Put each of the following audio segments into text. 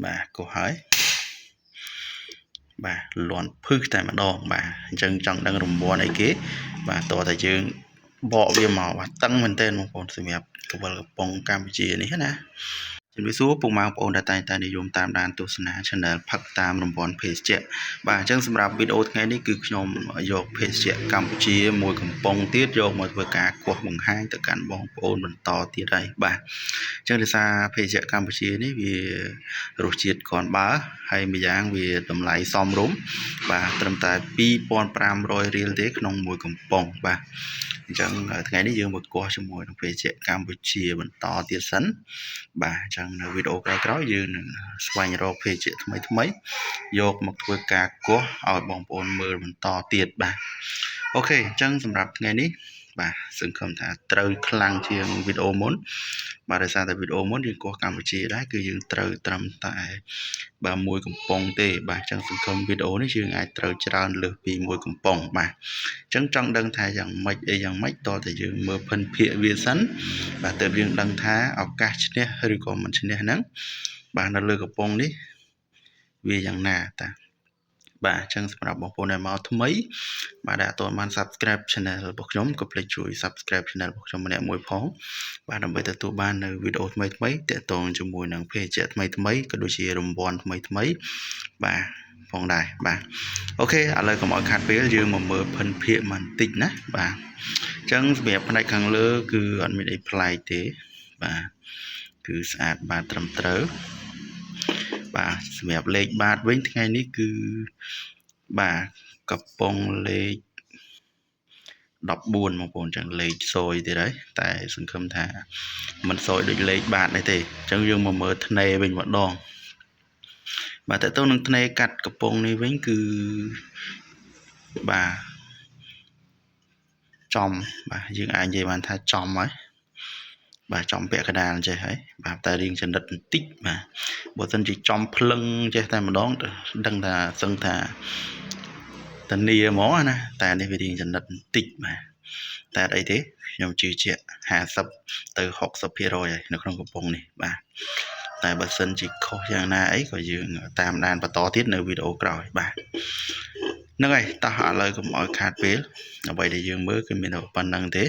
បាទកោះហើយបាទលាន់ភឹសតែម្ដងបាទអញ្ចឹងចង់ដឹងរង្វាន់អីគេបាទតោះតែយើងបកវាមកបាទតឹងមែនទែនបងប្អូនសម្រាប់កវលកំប៉ុងកម្ពុជានេះណាជំរាបសួរពុកម៉ែបងប្អូនដែលតែងតែនិយមតាមដានទស្សនា Channel ផឹកតាមរង្វាន់ភេសជ្ជៈបាទអញ្ចឹងសម្រាប់វីដេអូថ្ងៃនេះគឺខ្ញុំយកភេសជ្ជៈកម្ពុជាមួយកំប៉ុងទៀតយកមកធ្វើការគាស់បង្ហាញទៅកាន់បងប្អូនបន្តទៀតហើយបាទអញ្ចឹងដោយសារភេសជ្ជៈកម្ពុជានេះវារសជាតិគ្រាន់បើហើយម្យ៉ាងវាតម្លៃសមរម្យបាទត្រឹមតែ2500រៀលទេក្នុងមួយកំប៉ុងបាទអញ្ចឹងថ្ងៃនេះយើងមកគាស់ជាមួយនឹងភេសជ្ជៈកម្ពុជាបន្តទៀតសិនបាទអញ្ចឹងនៅវីដេអូក្រោយៗយើងនឹងស្វែងរកភេសជ្ជៈថ្មីថ្មីយកមកធ្វើការគាស់ឲ្យបងប្អូនមើលបន្តទៀតបាទ OK អញ្ចឹងសម្រាប់ថ្ងៃនេះបាទសង្ឃឹមថាត្រូវខ្លាំងជាងវីដេអូមុនបាទដោយសារតែវីដេអូមុនយើងគាស់កម្ពុជាដែរគឺយើងត្រូវត្រឹមតែបាទមួយកំប៉ុងទេបាទអញ្ចឹងសង្ឃឹមវីដេអូនេះយើងអាចត្រូវច្រើនលើសពីមួយកំប៉ុងបាទអញ្ចឹងចង់ដឹងថាយ៉ាងម៉េចអីយ៉ាងម៉េចតើតែយើងមើលភិនភាគវាសិនបាទទើបយើងដឹងថាឱកាសឈ្នះឬក៏មិនឈ្នះហ្នឹងបាទនៅលើកំប៉ុងនេះវាយ៉ាងណាតាបាទអញ្ចឹងសម្រាប់បងប្អូនដែលមកថ្មីបាទដែលអត់ទាន់បាន Subscribe Channel របស់ខ្ញុំកុំភ្លេចជួយ Subscribe Channel របស់ខ្ញុំម្នាក់មួយផងបាទដើម្បីទទួលបាននៅវីដេអូថ្មីថ្មីទាក់ទងជាមួយនឹងភេសជ្ជៈថ្មីថ្មីក៏ដូចជារង្វាន់ថ្មីថ្មីបាទផងដែរបាទ OK ឥឡូវកុំឲ្យខាត់ពេលយើងមកមើលភិនភាគបន្តិចណាបាទអញ្ចឹងសម្រាប់ផ្នែកខាងលើគឺអត់មានអីប្លែកទេបាទគឺស្អាតបាទត្រឹមត្រូវបាទសម្រាប់លេខបាតវិញថ្ងៃនេះគឺបាទកំប៉ុងលេខ14បងប្អូនចឹងលេខសយទៀតហើយតែសង្ឃឹមថាមិនសយដូចលេខបាតនេះទេអញ្ចឹងយើងមកមើលធ្នេវិញម្ដងបាទតើទៅនឹងធ្នេកាត់កំប៉ុងនេះវិញគឺបាទចំបាទយើងអាចនិយាយបានថាចំហើយបាទចំពាក់កណ្ដាលចេះហើយបាទតែរៀងចំណិតបន្តិចបាទបើមិនជាចំភ្លឹងចេះតែម្ដងដឹងថាសឹងថាតានីហ្មងណាតែនេះវារៀងចំណិតបន្តិចបាទតែអីទេខ្ញុំជឿជាក់50ទៅ60%ហើយនៅក្នុងកំប៉ុងនេះបាទតែបើសិនជាខុសយ៉ាងណាអីក៏យើងតាមដានបន្តទៀតនៅវីដេអូក្រោយបាទហ្នឹងហើយតោះឥឡូវកុំឲ្យខាតពេលអ្វីដែលយើងមើលគឺមានតែប៉ុណ្្នឹងទេ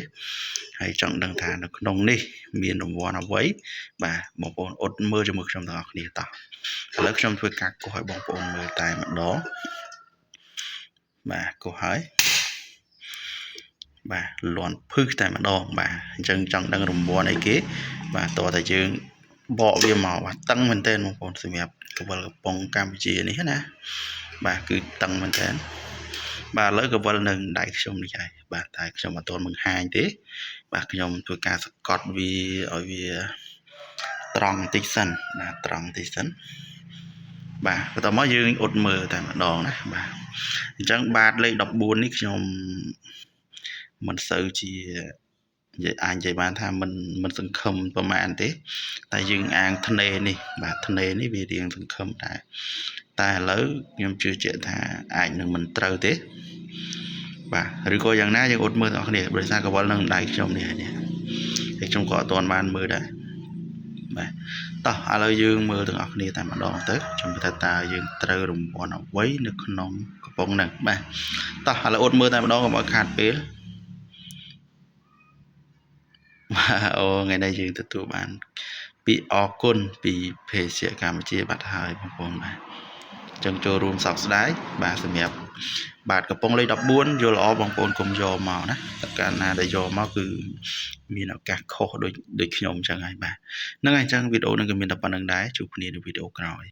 ហើយចង់ដឹងថានៅក្នុងនេះមានរង្វាន់អ្វីបាទបងប្អូនអត់មើលជាមួយខ្ញុំទាំងអស់គ្នាតោះឥឡូវខ្ញុំធ្វើការកោះឲ្យបងប្អូនមើលតែម្ដងបាទកោះហើយបាទលាន់ភឹសតែម្ដងបាទអញ្ចឹងចង់ដឹងរង្វាន់អីគេបាទតោះតែយើងបកវាមកបាទតឹងមែនទែនបងប្អូនសម្រាប់កវលកំប៉ុងកម្ពុជានេះណាបាទគឺតឹងមែនទែនបាទឥឡូវកវលនឹងដៃខ្ញុំនេះហើយបាទតែខ្ញុំអត់ទាន់បង្ហាញទេបាទខ្ញុំធ្វើការសកត់វាឲ្យវាត្រង់បន្តិចសិនបាទត្រង់បន្តិចសិនបាទបន្ទាប់មកយើងអ៊ុតមើលតែម្ដងណាបាទអញ្ចឹងបាទលេខ14នេះខ្ញុំមិនសូវជានិយាយអាចនិយាយបានថាមិនសង្ឃឹមប្រហែលទេតែយើងអាងធ្នេនេះបាទធ្នេនេះវារៀងសង្ឃឹមដែរតែឥឡូវខ្ញុំជឿជាក់ថាអាចនឹងមិនត្រូវទេបាទឬក៏យ៉ាងណាយើងអត់មើលទាំងអស់គ្នាដោយសារកវលនឹងដៃខ្ញុំនេះហើយនេះហើយខ្ញុំក៏អត់ទាន់បានមើលដែរបាទតោះឥឡូវយើងមើលទាំងអស់គ្នាតែម្ដងទៅខ្ញុំថាតើយើងត្រូវរង្វាន់អ្វីនៅក្នុងកំប៉ុងហ្នឹងបាទតោះឥឡូវអត់មើលតែម្ដងកុំឲ្យខាតពេលបាទអូថ្ងៃនេះយើងទទួលបានពាក្យអរគុណពីភេសជ្ជៈកម្ពុជាបាត់ហើយបងប្អូនបាទអញ្ចឹងចូលរួមសោកស្ដាយបាទសម្រាប់បាទកំប៉ុងលេខ14យល់ល្អបងប្អូនកុំយកមកណាតែកាលណាដែលយកមកគឺមានឱកាសខុសដូចខ្ញុំអញ្ចឹងហើយបាទហ្នឹងហើយអញ្ចឹងវីដេអូនឹងក៏មានតែប៉ុណ្្នឹងដែរជួបគ្នានៅវីដេអូក្រោយ។